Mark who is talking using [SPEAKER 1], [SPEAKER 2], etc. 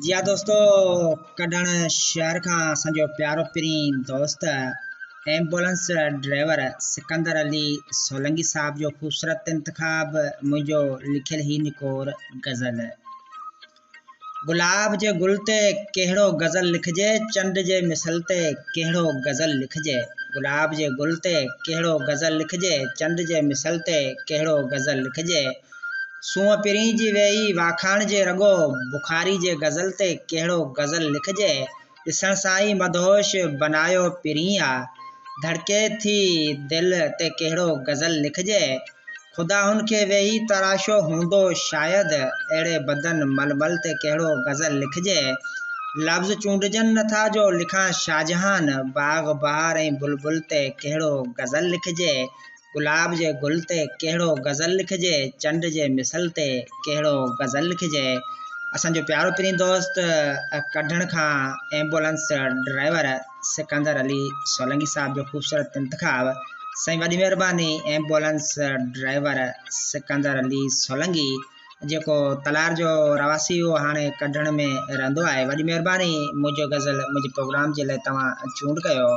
[SPEAKER 1] جي ها دوستو ڪڍڻ شهر کان اسان جو پيارو پرين دوست ايمبولنس ڊرائيور سڪندر علي سولنگي صاحب جو خوبصورت انتخاب منهنجو لکيل هي نڪور غزل. گلاب جي گل تي ڪهڙو غزل لکجي چنڊ جي مثل تي ڪهڙو غزل لکجي گلاب جي گل تي ڪهڙو غزل لکجي چنڊ جي مثل تي ڪهڙو غزل لکجي سونهن پرين جي ويهي واکاڻجي رڳو بخاري جي غزل تي ڪهڙو غزل لکجي ڏسڻ سان ئي مدهوش بنايو پرين آ ڌڙڪي ٿي دل تي ڪهڙو غزل لکجي خدا هن کي ويهي تراشيو هوندو شايد اهڙي بدن ململ تي ڪهڙو غزل لکجي لفظ چونڊجن نٿا جو لکان شاهجهان باغ بهار ۽ بلبل تي ڪهڙو غزل لکجي گلاب جي گل تي ڪهڙو غزل لکجي چنڊ جي مثل تي ڪهڙو غزل لکجي اسان جو پيارو پرين دوست ڪڍڻ کان ايمبولنس ڊرائيور سڪندر علي سولنگي صاحب جو خوبصورت انتخاب سائين وڏي مهرباني ايمبولنس ڊرائيور سڪندر علي سولنگي جيڪو تلار جو رهواسي هو هاڻي ڪڍڻ ۾ رهندو آهي وڏي مهرباني منهنجو غزل منهنجي پروگرام جي لاء توهان چونڊ ڪيو.